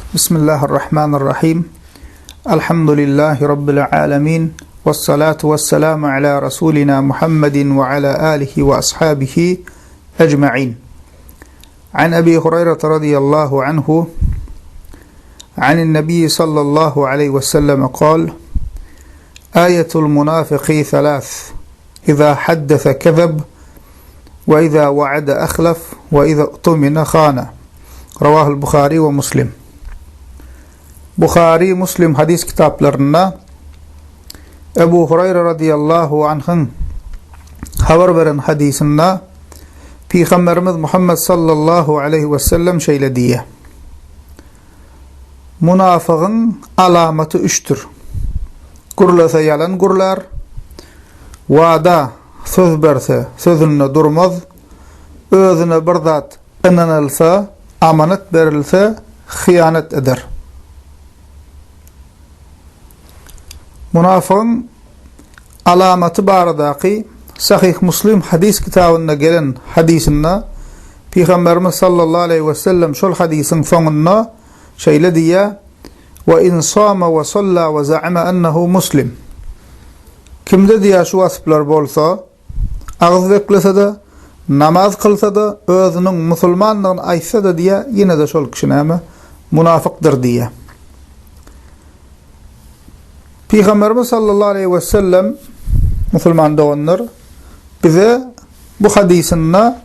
Bismillahirrahmanirrahim. Alhamdulillahi Rabbil alemin. Vessalatu vesselamu ala Rasulina Muhammedin ve ala alihi ve ashabihi ecma'in. An Ebi Hureyre radıyallahu anhu عن النبي صلى الله عليه وسلم قال آية المنافق ثلاث إذا حدث كذب وإذا وعد أخلف وإذا اؤتمن خان رواه البخاري ومسلم Buhary, Muslim hadys kitaplarynda Ebu Huraýra radyýallahu anhyň habar beren hadysynda Pygamberimiz Muhammed sallallahu aleýhi wesellem şeýle diýýär. Munafygyň alamaty üçdür. Gürlese ýalan gürlär, wada, söz berse, sözünde durmaz, özüne bir zat ynanylsa, amanat berilse, hyýanat eder. Munafygyň alamaty baradaky Sahyh Muslim hadys kitabynda gelen hadysynda Pygamberimiz sallallahu aleýhi we sellem şol hadysyň soňunda şeýle diýýär, Wa in sama we salla we za'ama ennehu muslim. Kimde diýýär şu wasplar bolsa, agyz beklese-de, namaz kylsa-da, özüniň musulmandygyny aýtsa-da diýýär, ýene-de şol kişi näme? Munafykdyr diýýär. Pygamberimiz sallallahu aleýhi we sellem musulman doganlar bize bu hadysynda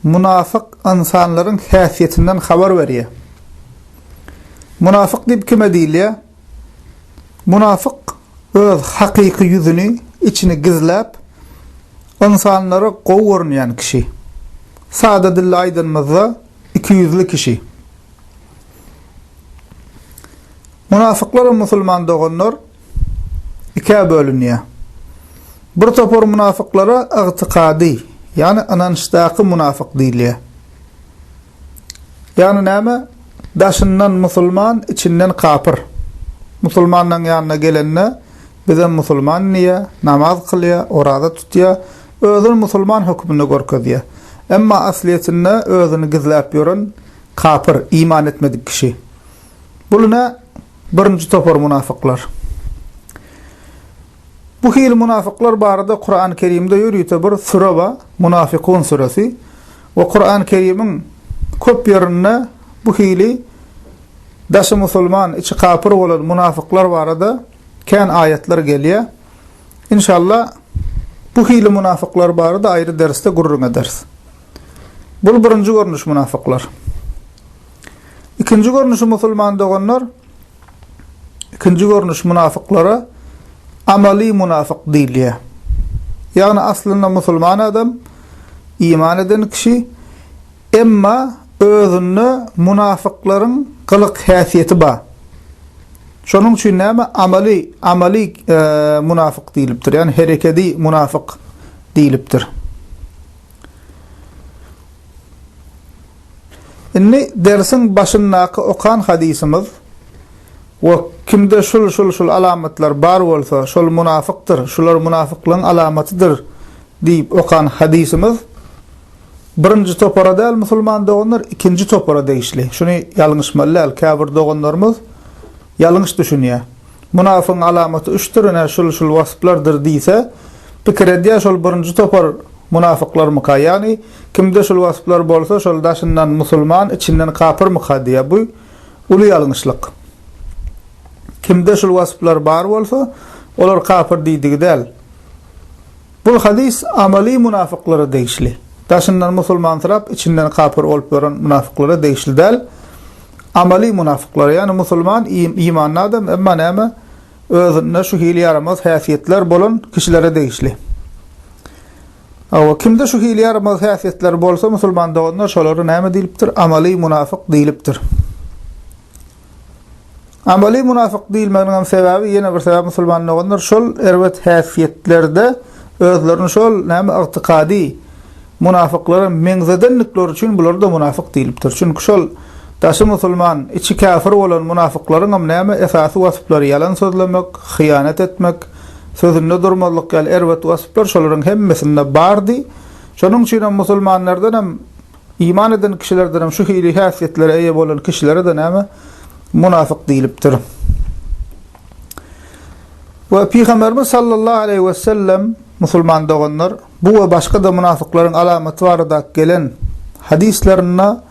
munafyk ynsanlaryň häsiýetinden habar berýär. Munafyk diýip kime diýilýär? Munafyk öz hakyky ýüzüni, içini gizläp, ynsanlara gowy görünýän kişi. Sada dilde aýdanymyzda, ikiýüzli kişi. Munafyklar musulman doganlar ikä bölünýär. Bir topar munafyklara ygtykady, ýagny ynançdaky munafyk diýilýär. Ýagny näme? Daşyndan musulman, içinden kapyr. Musulmanlaryň ýanyna gelende, bizem musulman diýýär, namaz kylýar, oraza tutýar, özüni musulman hökmünde görkezýär. Emma aslyýetinde özüni gizläp ýören kapyr, iman etmedik kişi. Bul ine birinji topar munafyklar. Bu hili munafyklar barada Kurany Kerimde ýörite bir süre bar, Munafykun süresi. We Kurany Kerimiň köp ýerinde bu hili daşy musulman, içi kapyr bolan munafyklar barada kän aýatlar gelýär. Inşallah bu hili munafyklar barada aýry dersde gürrüň ederis. Bul birinji görnüş munafyklar. Ikinji görnüşi musulman doganlar, ikinji görnüş munafyklara amaly munafyk diýilýär. Ýagny aslynda musulman adam, iman eden kişi, emma özünde munafyklaryň gylyk häsiýeti bar. Şonuň üçin näme amaly amaly e, munafyk diýlipdir. Ýagny herekedi munafyk diýlipdir. Indi dersiň başyndaky okan hadysymyz, We kimde şul şul şul alamatlar bar bolsa, şol munafykdyr, şular munafyklygyň alamatydyr diýip okan hadysymyz birinji topara däl musulman doganlar, ikinji topara degişli. Şuny ýalňyşmaly däl, käbir doganlarymyz ýalňyş düşünýär. Munafygyň alamaty üçdür, ine şul şul wasplardyr diýse, pikir edýär şol birinji topar munafyklarmyka, ýagny kimde şul wasplar bolsa şol daşyndan musulman, içinden kapyrmyka diýýär. Bu uly ýalňyşlyk. Kimde şul wasplar bar bolsa, olar kapyr diýdigi däl. Bul hadys amaly munafyklara degişli. Daşyndan musulmansyrap, içinden kapyr bolup ýören munafyklara degişli däl. Amaly munafyklara, ýagny musulman, imanly adam, emma näme, özünde şu hili ýaramaz häsiýetler bolan kişilere degişli. Hawa, kimde şu hili ýaramaz häsiýetler bolsa, musulman doganlar, şolara näme diýlipdir? Amaly munafyk diýlipdir. Amaly munafyk diýilmeginiň hem sebäbi, ýene bir sebäp musulman doganlar şol erbet häsiýetlerde özlerini şol näme ygtykady munafyklara meňzedendikleri üçin bular-da munafyk diýlipdir. Çünki şol daşy musulman, içi käfir bolan munafyklaryň hem näme esasy wasplary ýalan sözlemek, hyýanat etmek, sözünde durmazlyk ýaly erbet wasplar şolaryň hemmesinde bardy. Şonuň üçin hem musulmanlardan hem Iman eden kişilerdenem şu hili häsiýetlere eýe bolan kişilere-de näme? Munafyk diýlipdir. We Pygamberimiz sallallahu aleýhi we sellem musulman doganlar bu we başga-da munafyklaryň alamaty barada gelen hadyslarynda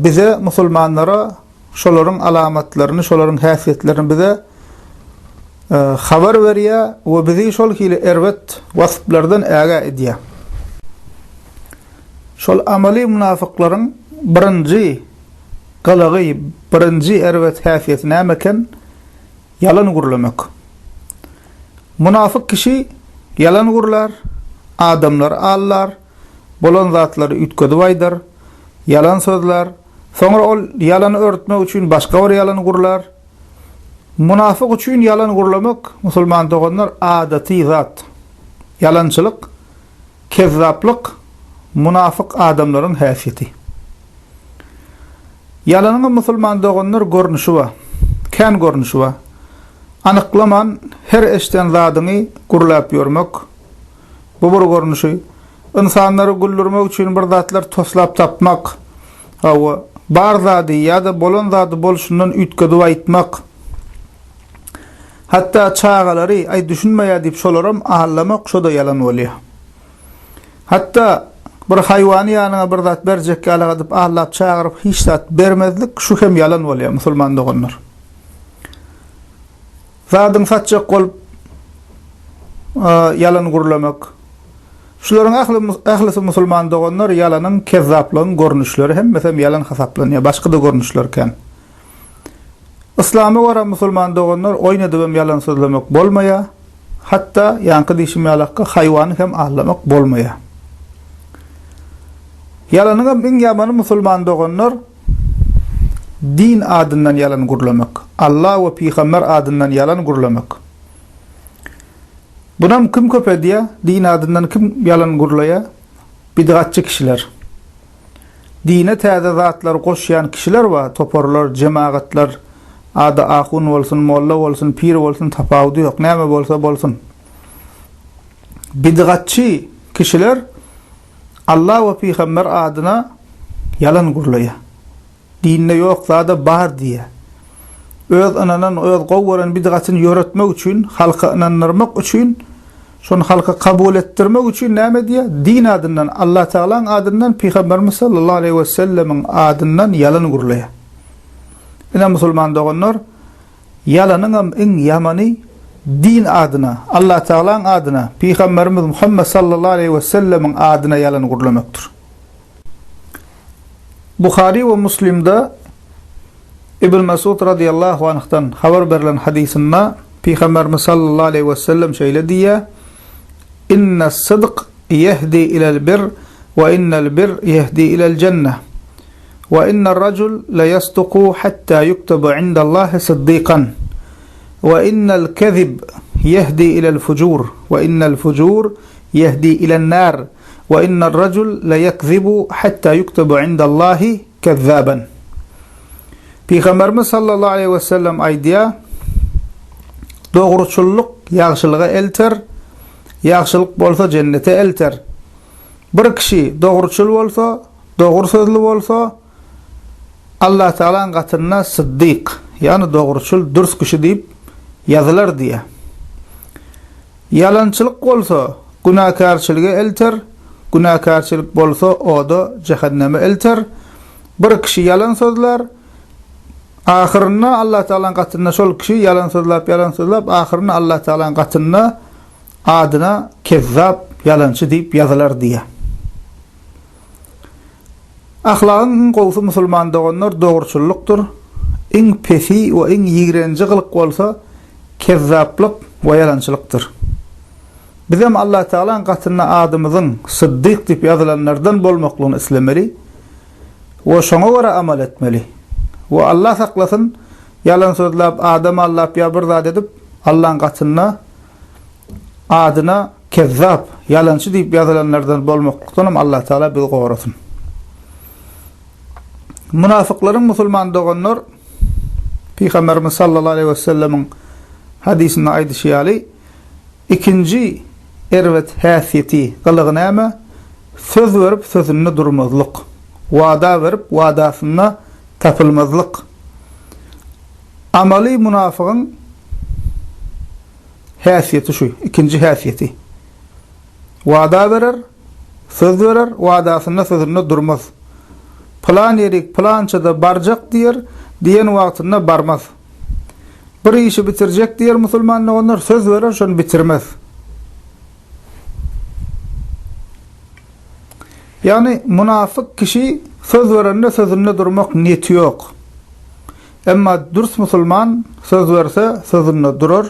bize musulmanlara şolaryň alamatlaryny, şolaryň häsiýetlerini bize habar berýär we bizi şol hili erbet wasplardan ägä edýär. Şol amaly munafyklaryň birinji gylygy, birinji erbet häsiýeti näme eken? Ýalan gürlemek. Munafyk kişi ýalan gürlär, adamlary aldar, bolan zatlary üýtgedip aýdar, ýalan sözlär, soňra ol ýalany örtmek üçin başga bir ýalan gürlär. Munafyk üçin ýalan gürlemek, musulman doganlar, adaty zat. Ýalançylyk, kezzaplyk munafyk adamlaryň häsiýeti. Ýalanyňam musulman doganlar görnüşi bar. Kän görnüşi bar. Anyklaman her eşden zadyňy gürläp ýörmek. Bu bir görnüşi. Ynsanlary güldürmek üçin bir zatlar toslap tapmak. Hawa, bar zady ýa-da bolan zady bolşundan üýtgedip aýtmak. Hatda çagalary, aý düşünmeýär diýip şolaram aldamak şo-da ýalan bolýar. Hatda bir haýwany ýanyňa bir zat berjek ýaly edip aldap çagyryp hiç zat bermezlik şu hem ýalan bolýar musulman doganlar. Zadyň satjak bolup ýalan gürlemek. Şularyň ähli ählisi musulman doganlar ýalanyň kezzaplygyň görnüşleri hemmesem ýalan hasaplanýar. Başga-da görnüşler kän. Yslama görä musulman doganlar oýun edibem ýalan sözlemek bolmaýar. Hatda ýaňky diýşim ýalakka haýwany hem aldamak bolmaýar. Ýalanyňam iň ýamany musulman doganlar din adyndan ýalan gürlemek. Allah we pygamber adyndan ýalan gürlemek. Bunam kim köp edýär? Din adyndan kim ýalan gürleýär? Bidgatçy kişiler. Dine täze zatlar goşýan kişiler bar, toparlar, jemagatlar, ady ahun bolsun, molla bolsun, pir bolsun tapawudy ýok, näme bolsa bolsun. Bidgatçy kişiler Allah we pygamber adyna ýalan gürleýär. Dinde ýok zada bar diýýär. Öz ynanan, öz gowy gören bidgatyny ýöretmek üçin, halka ynandyrmak üçin, şony halka kabul etdirmek üçin näme edýär? Din adyndan, Allah Tagalaň adyndan, Pygamberimiz sallallahu aleýhi we sellemiň adyndan ýalan gürleýär. Ine musulman doganlar, ýalanyňam iň ýamany din adyna, Allah Tagalaň adyna, Pygamberimiz Muhammet sallallahu aleýhi we sellemiň adyna ýalan gürlemekdir. Buhary we Muslimde Ibn Mesud razyýallahu anhdan habar berlen hadysynda Pygamberimiz sallallahu aleýhi we sellem şeýle diýýär, Innes-sydk ýehdi ilel bir we innel bir ýehdi ilel jenneh. We inner-rajul leýasduku hatta ýuktabu indallahi syddykan. We innel kezib ýehdi ilel fujur we innel fujur ýehdi ilen-nar. We inner-rajul leýekzibu hatta ýuktabu indallahi kezzaban. Pygamberimiz sallallahu aleýhi we sellem aýdýar, Dogruçyllyk ýagşylyga elter, ýagşylyk bolsa jennete elter. Bir kişi dogruçyl bolsa, dogry sözli bolsa, Allah Tagalaň gatynda syddyk, ýagny dogruçyl, dürs kişi diýip ýazylar diýýär. Ýalançylyk bolsa günäkärçilige elter, günäkärçilik bolsa oda, jähenneme elter. Bir kişi ýalan sözlär, ahyrynda Allatagalaň gatynda şol kişi ýalan sözläp, ýalan sözläp, ahyrynda Allatagalaň gatynda adyna kezzap, ýalançy diýip ýazylar diýýär. Ahlagyň iň gowusy musulman doganlar dogruçyllykdyr. Iň pesi we iň ýigrenji gylyk bolsa kezzaplyk we ýalançylykdyr. Bizem Allatagalaň gatynda adymyzyň Syddyk diýip ýazylanlardan bolmaklygyny islemeli we şoňa görä amal etmeli. We Allah saklasyn ýalan sözläp, adam aldap ýa bir zat edip Allaň gatynda adyna Kezzap, ýalançy diýip ýazylanlardan bolmaklykdanam Allah Tagala bizi gorasyn. Munafyklaryň musulman doganlar Pygamberimiz sallallahu aleýhi we sellemiň hadysynda aýdyşy ýaly, ikinji erbet häsiýeti, gylygy näme? Söz berip sözünde durmazlyk. Wada berip wadasynda tapylmazlyk. Amaly munafygyň häsiýeti şu, ikinji häsiýeti. Wada berer, söz berer, wadasynda sözünde durmaz. Pylan ýerik pylançada barjak diýer, diýen wagtynda barmaz. Bir işi bitirjek diýer musulman doganlar, söz berer, şony bitirmez. Ýagny munafyk kişi söz berende sözünde durmak niýeti ýok. Emma dürs musulman söz berse sözünde durar.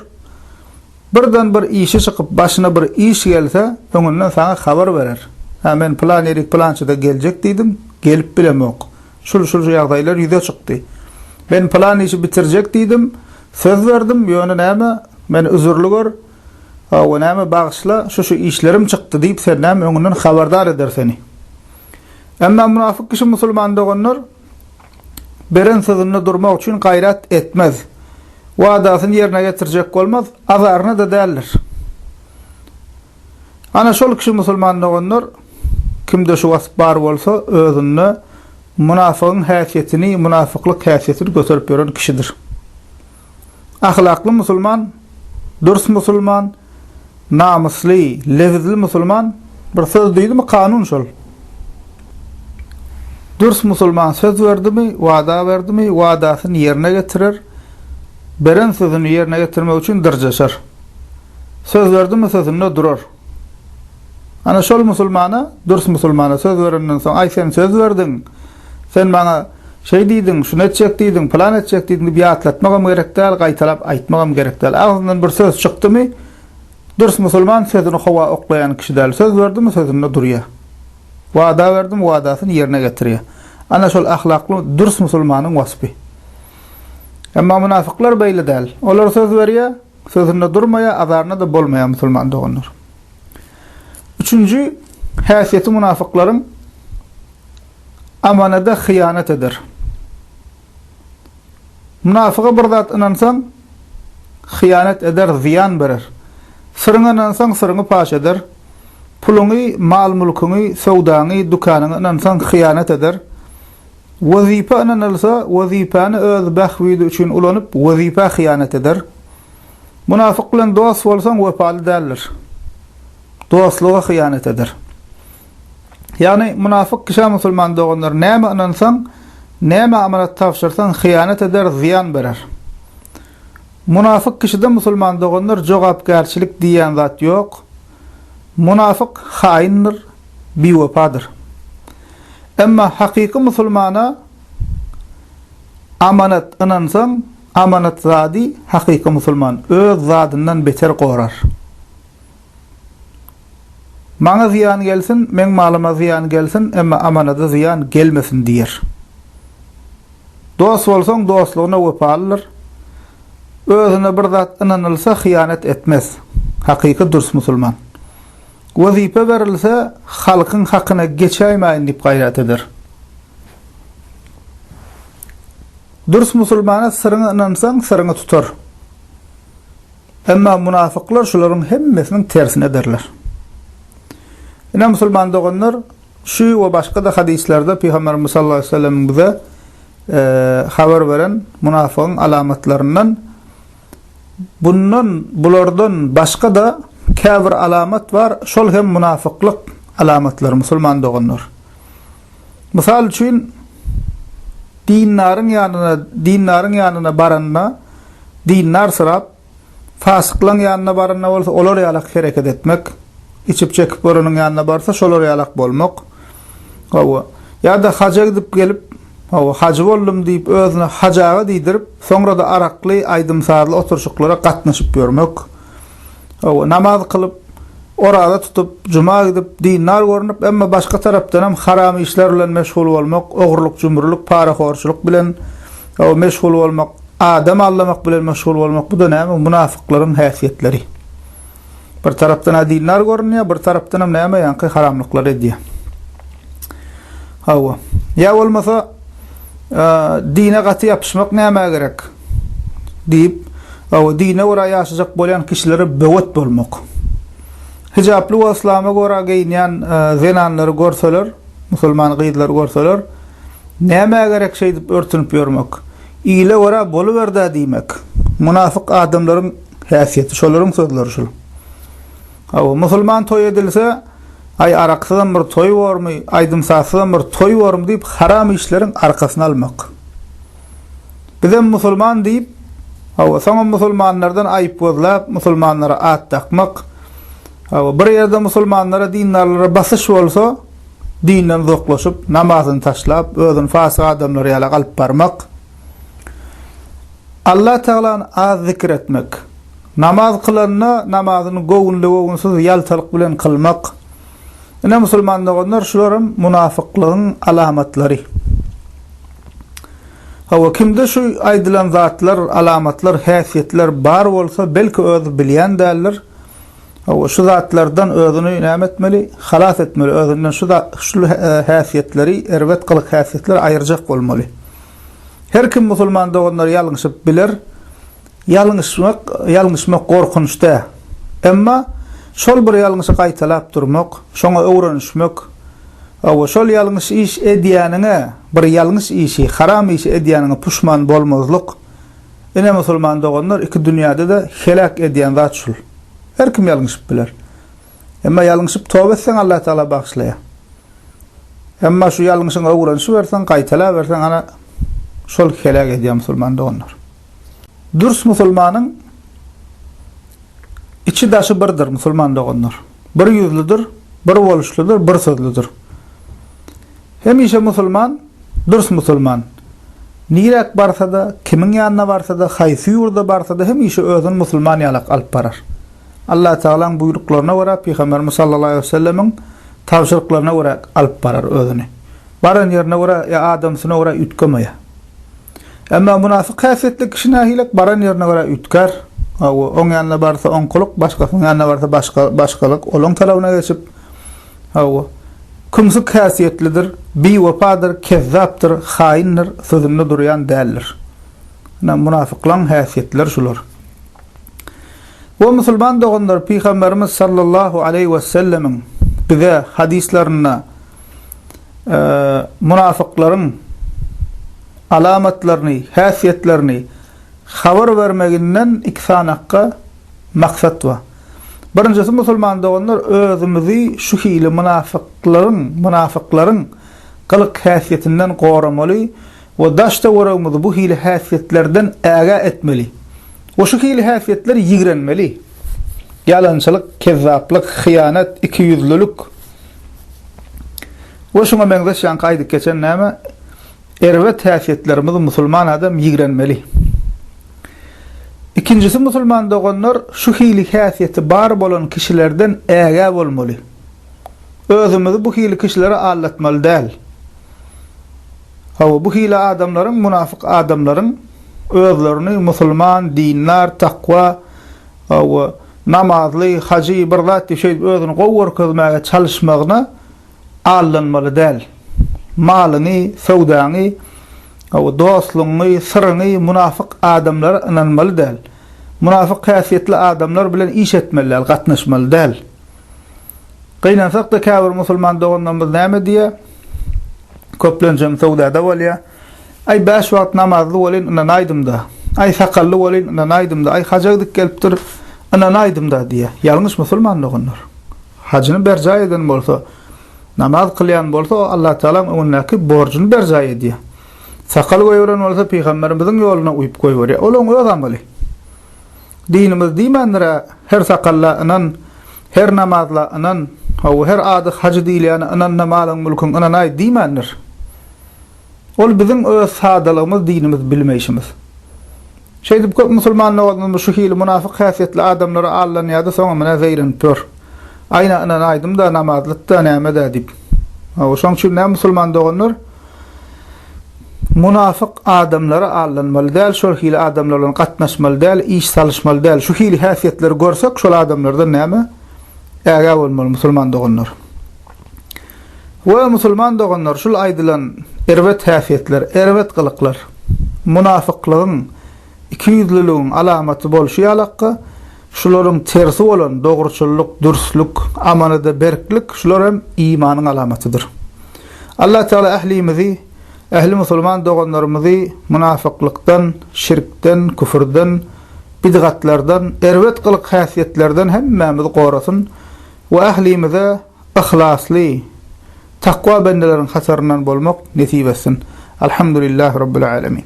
Birden bir işi çykyp başyna bir iş gelse öňünden saňa habar berer. Hä men pylan ýerik pylançada geljek diýdim, gelip bilemok. Şul şul ýagdaýlar ýüze çykdy. Men pylan işi bitirjek diýdim, söz berdim, ýöne näme, meni üzürli gör, hawa näme bagyşla, şu şu işlerim çykdy diýip sen näme öňünden habardar eder seni. Emma munafyk kişi musulman doganlar beren sözünde durmak üçin gaýrat etmez. Wadasyny ýerine getirjek bolmaz, azaryna-da däldir. Ana şol kişi musulman doganlar, kimde şu wasp bar bolsa, özünde munafygyň häsiýetini, munafyklyk häsiýetini göterip ýören kişidir. Ahlakly musulman, dürs musulman, namysly, lebizli musulman bir söz diýdimi kanun şol. Dürs musulman söz berdimi, wada berdimi, wadasyny ýerine getirer, beren sözüni ýerine getirmek üçin dyrjaşar. Söz berdimi sözünde durar. Ana şol musulmana, dürs musulmana söz berenden soň, aý sen söz berdiň, sen maňa şeý diýdiň, şuny etjek diýdiň, pylan etjek diýdiň diýip ýatlatmagam gerek däl, gaýtalap aýtmagam gerek däl. Agzyndan bir söz çykdymy, dürs musulman sözüni howa oklaýan kişi däl. Söz berdimi sözünde durýar. Wada berdimi wadasyny ýerine getirýär. Ana şol ahlakly dürs musulmanyň waspy. Emma munafyklar beýle däl. Olar söz berýär, Sözünde durmaýar, azaryna-da bolmaýar musulman doganlar. Üçünji häsiýeti munafyklaryň amanada hyýanat eder. Munafyga bir zat ynansaň, hyýanat eder, zyýan berer. Syryňy ynansaň, syryňy paş eder. Puluňy, mal-mülküňi, söwdaňy, dükanyňy ynansaň, hyýanat eder. Wezipe ynanylsa, wezipäni öz bähbidi üçin ulanyp, wezipä hyýanat eder. Munafyk bilen dost bolsaň, wepaly däldir. Dostluga hyýanat eder. Ýagny, munafyk kişä musulman doganlar näme ynansaň, näme amanat tabşyrsaň, hyýanat eder, zyýan berer. Munafyk kişide musulman doganlar jogapkärçilik diýýän zat ýok. Munafyk haýyndyr, biwepadyr. Emma hakyky musulmana amanat ynansaň, amanat zady hakyky musulman öz zadyndan beter gorar. Maňa zyýan gelsin, meň malyma zyýan gelsin, emma amanada zyýan gelmesin diýer. Dost bolsaň dostlugyna wepalydyr. Özüne bir zat ynanylsa hyýanat etmez. Hakyky dürs musulman. Wezipe berilse, halkyň hakyna geçäýmäýin diýip gaýrat eder. Dürs musulmana syryňy ynansaň, syryňy tutar. Emma munafyklar şularyň hemmesiniň tersini ederler. Ine musulman doganlar, şu we başga-da hadyslarda Pygamberimiz sallallahu aleyhi ve sellemiň bize habar beren munafygyň alamatlaryndan Bundan, bulardan başga-da käbir alamat bar, şol hem munafyklyk alamatlary, musulman doganlar. Mysal üçin, dindaryň ýanyna, dindaryň ýanyna baranda, dindar syrap, fasyklaň ýanyna baranda bolsa olar ýalak hereket etmek, içip-çekip göreniň ýanyna barsa şolar ýalak bolmak. Hawa. Ýa-da haja gidip gelip, Hawa, hajy boldum diýip, özüne Hajy aga diýdirip, soňra-da arakly, aýdym-sazly oturyşyklara gatnaşyp ýörmek. Hawa, namaz kylyp, oraza tutup, juma gidip, dindar görnüp, emma başga tarapdanam haram işler bilen meşgul bolmak, ogurlyk-jümrülik, parahorçulyk bilen, hawa, meşgul bolmak, adam aldamak bilen meşgul bolmak, bu-da näme, munafyklaryň häsiýetleri. Bir tarapdan-a dindar görünýär, bir tarapdanam näme ýaňky haramlyklary edýär. Hawa. Ýa bolmasa dine gaty ýapyşmak nämä gerek? diýip, hawa, dine görä ýaşajak bolýan kişilere böwet bolmak. Hijaply we yslama görä geýinýän zenanlary görseler, musulman gyzlary görseler, nämä gerek şeýdip örtünip ýörmek? Ile görä boluber-dä diýmek. Munafyk adamlaryň häsiýeti, şolaryň sözleri şul. Hawa, musulman toý edilse, aý araksyzam bir toý bormy, aýdym-sazsyzam bir toý bormy diýip haram işleriň arkasyny almak. Bizem musulman diýip, hawa, soňam musulmanlardan aýyp gözläp, musulmanlara at dakmak. Hawa, bir ýerde musulmanlara, dindarlara basyş bolsa, dinden uzaklaşyp, namazyny taşlap, özüni fasyk adamlar ýaly alyp barmak. Allah Tagalany az zikir etmek. Namaz kylanda namazyny göwünli-göwünsiz ýaltalyk bilen kylmak. Ine musulman doganlar şularam munafyklygyň alamatlary. Hawa kimde şu aýdylan zatlar, alamatlar, häsiýetler bar bolsa belki özi bilýän däldir. Hawa şu zatlardan özüni näme etmeli? Halas etmeli. Özünden şu şu häsiýetleri, erbet gylyk häsiýetleri aýyrjak bolmaly. Her kim musulman doganlar ýalňyşyp biler. Ýalňyşmak, ýalňyşmak gorkunç däl. Emma şol bir ýalňyşy gaýtalap durmak, şoňa öwrenişmek, hawa, şol ýalňyş iş edýäniňe, bir ýalňyş işi, haram işi edýäniňe puşman bolmazlyk, ine musulman doganlar iki dünýäde-de heläk edýän zat şul. Her kim ýalňyşyp biler. Emma ýalňyşyp toba etseň Allatagala bagyşlaýar. Emma şu ýalňyşyňa öwrenişiberseň, gaýtalaberseň ana şol heläk edýär musulman doganlar. Dürs musulmanyň içi daşy birdir musulman doganlar. Bir ýüzlüdir, bir boluşlydyr, bir sözlüdir. Hemişe musulman dürs musulman. Niräk barsa-da, kimiň ýanyna barsa-da, haýsy ýurda barsa-da hemişe özüni musulman ýalak alyp barar. Allatagalaň buýruklaryna görä, Pygamberimiz sallallahu aleýhi we sellemiň tabşyryklaryna görä alyp barar özüni. Baran ýerine görä ýa adamsyna görä üýtgemeýär. Emma munafyk häsiýetli kişi nähilek baran ýerine görä üýtgär. Hawa, oň ýanyna barsa oňkulyk, başgasynyň ýanyna barsa başga, başgalyk, olaň talabyna geçip, hawa, kümsük häsiýetlidir, biwepadyr, kezzapdyr, haýyndyr, sözünde durýan däldir. Ine, munafyklaň häsiýetleri şular. We musulman doganlar Pygamberimiz sallallahu aleýhi we sellemiň bize hadyslarynda munafyklaryň alamatlaryny, häsiýetlerini habar bermeginden iki sanakga maksat bar. Birinjisi musulman doganlar özümizi şu hili munafyklaryň, munafyklaryň gylyk häsiýetinden goramaly we daş-töweregimizi bu hili häsiýetlerden ägä etmeli we şu hili häsiýetleri ýigrenmeli. Ýalançylyk, kezzaplyk, hyýanat, ikiýüzlülik we şuňa meňzeş ýaňky aýdyp geçen näme erbet häsiýetlerimizi musulman adam ýigrenmeli. Ikinjisi musulman doganlar şu hili häsiýeti bar bolan kişilerden ägä bolmaly. Özümizi bu hili kişilere aldatmaly däl. Hawa, bu hili adamlaryň, munafyk adamlaryň özlerini musulman, dindar, takwa, hawa, namazly, hajy bir zat diýip şeýdip özüni gowy görkezmäge çalyşmagyna aldanmaly däl. Malyňy, söwdaňy, hawa, dostlugyňy, syryňy munafyk adamlara ynanmaly däl. Munafyk häsiýetli adamlar bilen iş etmeli däl, gatnaşmaly däl. Gynansak-da käbir musulman doganlarymyz näme diýýär? Köplenjem söwdada bolýar. Aý bäş wagt namazly welin ynanaýdym-da. Aý sakally welin ynanaýdym-da. Aý haja gidip gelipdir, ynanaýdym-da diýýär. Ýalňyş musulman doganlar. Hajyny berjaý eden bolsa, namaz kylýan bolsa o Allatagalaň öňündäki borjuny berjaý edýär. Sakal goýberen bolsa pygamberimiziň ýoluna uýup goýberýär. Ol oň öz amaly. Dinimiz diýmändir-ä, her sakalla ynan, her namazla ynan, hawa, her ady hajy diýilýäne ynan-da malyň-mülküň ynanaý diýmändir. Ol biziň öz sadalygymyz, dinimizi bilmeýşimiz. Şeýdip köp musulman doganlarymyz şu hili munafyk häsiýetli adamlara aldanýar-da, soňam menä zeýrenip ýör. Aýna ynanaýdym-da, namazlyt-da, näme-dä diýip. Hawa, şoň üçin näme musulman doganlar? Munafyk adamlara aldanmaly däl, şol hili adamlar bilen gatnaşmaly däl, iş salyşmaly däl. Şu hili häsiýetleri görsek, şol adamlardan näme? Ägä bolmaly musulman doganlar. We musulman doganlar, şul aýdylan erbet häsiýetler, erbet gylyklar munafyklygyň, ikiýüzlüligiň alamaty bolşy ýalakka, şularyň tersi bolan dogruçyllyk, dürslük, amanada berklik, şular hem imanyň alamatydyr. Allah Teala ählimizi. Ähli musulman doganlarymyzy mynafyklykdan, şirkden, küfürden, bidgatlardan, erbet gylyk-häsiýetlerden hemmämizi gorasyn we ählimize yhlasly, takwa bendeleriň hataryndan bolmak nesip etsin. Alhamdulillahi Rabbil Alemin.